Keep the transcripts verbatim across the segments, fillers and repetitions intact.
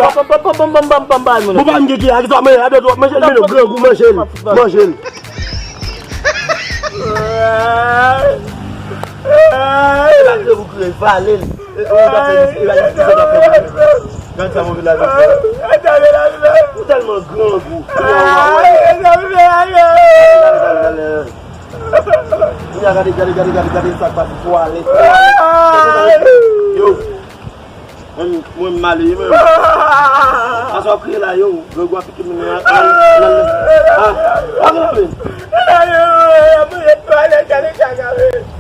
Pam, pam, pam, pam, pam, pam, pam, pam, pam, pam. Bon, pa m gen ki a, ki sa, men, a, dwa, manje l, men, grann gou, manje l, manje l. E pa grann gou, kriye, vale l. E, e, e, e, e, e, e, e, gad sa move lavi fè. Ou tèlman grann gou. Kounye a, gade, gade, gade, gade, gade sa k pase, twalèt. Yo. Mwen, mwen m ale, mwen. Asa w kriye la, yo. Grangou a pike moun nan. Al, al, al. Ah, al, al, al.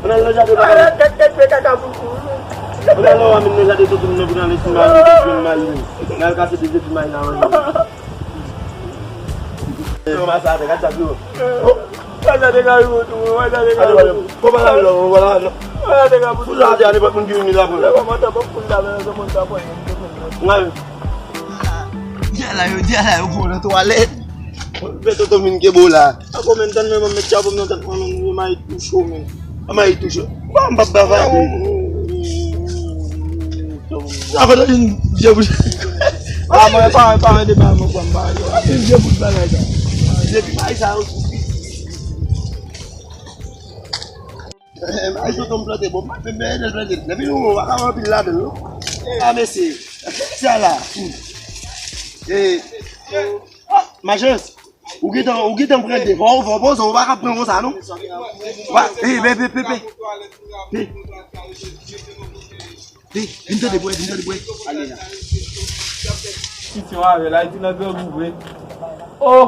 Ann al nan jaden, papa. Ann al nan jaden, tonton moun nan vin ale, si mayi, si mayi. N al kase de zepye mayi la, manje. Yo, masa, gad sa, yo. Wè sa te ka rive w tou, wè sa te ka rive w tou. Fò pa la, non, wala, non. Wè sa te ka rive w tou. Fou sa te a nenpòt moun ki vin la pou. Lè w ap antre pou koul la, men se moun sa pran yon moun. Di a la yo, di a la yo pou nan twalèt. Fè tonton vin ke bo la. Ankò menm tann men mwen met chapo m nan tèt mwen, men mwen mayi tou cho, men. Mwen mayi tou cho. Bon, m p ap ba fè. Sa fè nan vin vye bouch. Ah, mwen pa, pa mete ba mwen pran ba yo. Vin vye bout bagay sa. Depi bay sa yo sou. Eh, bay tonton m plante bon, m pa fè bèyè de plante. Depi nou, w ap anpil ladan l, non? Ah, mesye. Sa la. Eh, ah, majès. Ou gentan, ou gentan pran de. Fò, fò poze, ou pa ka pran konsa, non? Wa, eh, pe, pe, pe, pe. Pe. Vin, vin tande bwè, vin tande bwè. Ale la. Kisyon avè l, Ayiti nan grangou vre. Oh!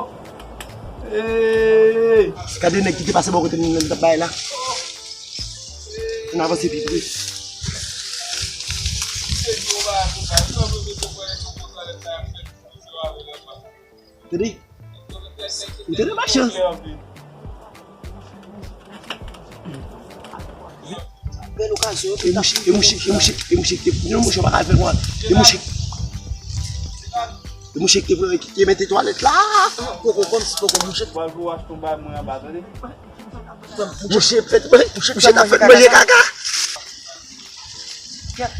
Hey! Gade nèg ki te pase bò kote m nan, nan bay la. Ann avanse pi pre. Tande? Ou tande machann? Bèl okazyon. E mouche, e mouche, e mouche, e mouche ki te, non, mouche pa ka fè mwa. E mouche, e mouche ki te, ki te mete twalèt la. Poko, kòmsi poko mouche. Pral pou achte yon bagay mwen anba, tande? Mouche fèt, mouche ta fèt manje kaka. Kèt.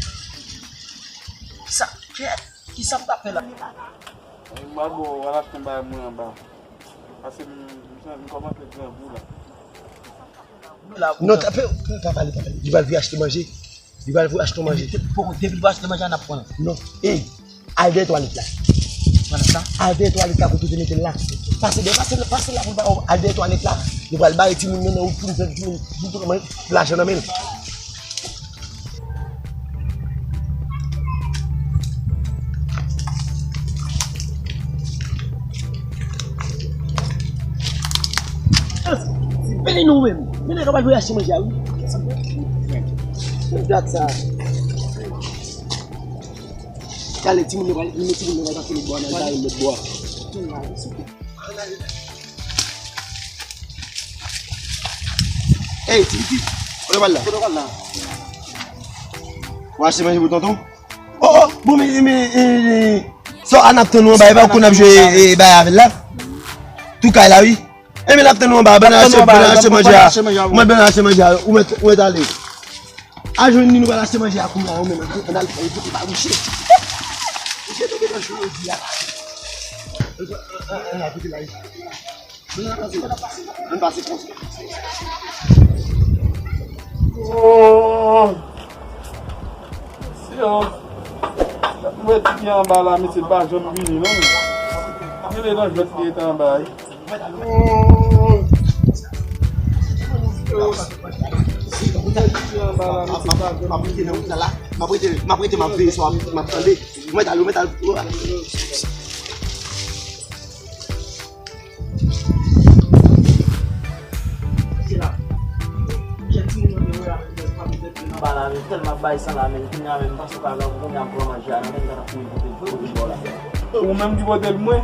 Sa, kèt. Kisa m t ap fè la? Mwen ba bo, w al achte yon bagay mwen anba. Paske m, m, m kòmanse grangou la. Non, ta, pa, pa, pa pale, pa pale. Li pral voye achte manje. Li pral voye achte manje. Depi, depi li voye achte manje, n ap pran. Non. Ey, al dèyè twalèt la. Twalèt la? Al dèyè twalèt la kote w te mete l la. Pase dèyè, pase, pase la pou l ba w. Al dèyè twalèt la. Li pral bare timoun nan nan wout pou l fè timoun, pou l pran lajan nan men l. Se peni nou menm. Men nèg ap al voye achte manje a, wi. Men dat sa. Talè timoun yo pral, men timoun yo pral pase lòt bò a, nan kare lòt bò a. Ey, ti pitit, kote w pral la? Kote w pral la? W achte manje pou tonton? Oh, oh, bon, men, men, men, sa a n ap tann ou anba, e pa ou konn ap jwe, e, bay avè l la? Tou kay la, wi. E men n ap tann ou anba, ban n achte, ban n achte manje a. Ou mèt, ban n achte manje a, ou mèt, ou mèt ale. A jwenn li, nou pral achte manje a kounye a, ou menm, ann al fè, kote pa mouche. Mouche tonbe nan jou jodi a. Ann al kote la. Ann pase konsa. Oh! Mesye, mwen di anba la, mesye pa janm vini, non. Rele nan jwèt li rete anba, wi. Oh! Mesye anba la, mesye pa janm vini. M ap rete nan wout la, la. M ap rete, m ap rete, m ap veye sou, m ap tande. Ou mèt al, ou mèt al. Anba la, men tèlman ap bay san la, men kounye a menm, m panse w pa gen, kounye a m pran manje a nan men, m ta fini pote, pote l ba w la. Ou menm ki pote l mwen?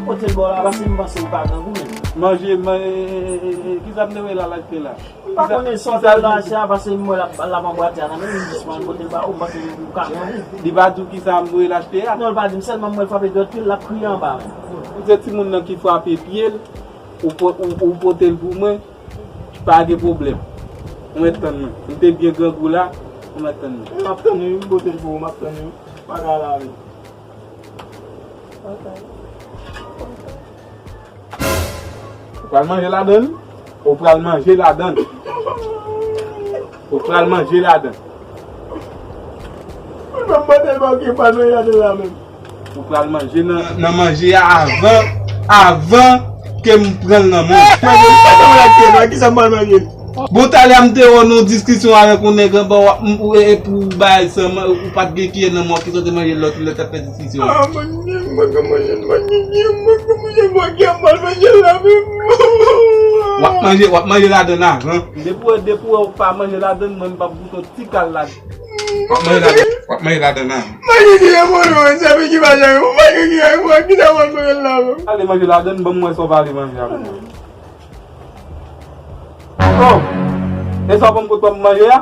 Pote l ba w la, paske m panse w pa gen gou menm. Manje, man-, e, e, e, e, kisa m te wè la, l achte la? M pa konnen sa w te al achte a, paske m wè l ap, l ap anbwate a nan men m, m jis pran l pote l ba ou, m panse ou ka pran l. Li pa di w kisa m dwe l achte a? Non, l pa di m, sèlman m wè l frape dwèt pye l, l ap kriye anba menm. Ou se timoun nan ki frape pye l, ou po-, ou, ou pote l pou mwen, pa gen pwoblèm. Ou mèt tann mwen. M te byen grangou la, ou mèt tann mwen. M ap tann wi, m pote l pou ou, m ap tann wi. Pa ka la menm. Ou pral manje ladan l? Ou pral manje ladan l? Ou pral manje ladan l? Ou pral manje nan, nan manje a avan, avan ke m pran l nan men w. Bon, talè a m te wè w nan yon diskisyon avèk yon nèg anba w, w ap, m, ou, e, e pou w bay san, ou pa t gen kiyè nan men w, kisa w te manje lòt lè t ap fè diskisyon an? W ap manje, w ap manje ladan l avan. Depi w, depi w pa manje ladan l, mwen m p ap goute yon ti kal ladan. W ap manje ladan, w ap manje ladan nan. Manje ki gen mwen, mwen, sa vin ki pa jan yo. Manje ki gen mwen, ki sa mwen manje la, mwen. Ale manje ladan, ban m wè sa w pale manje a pou mwen. Oh! E sa w ban m kote w ap manje a?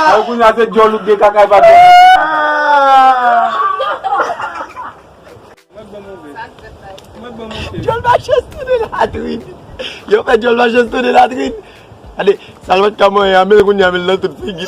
Ay, kounye a se dyòl ou k gen kaka e pa dyòl. Mwen ban move. Mwen ban move. Dyòl mache sou de latrin. Yo fè dyòl mache sou de latrin. Gade, sa l pa t ka manyen a, men kounye a, men l nan tout figi.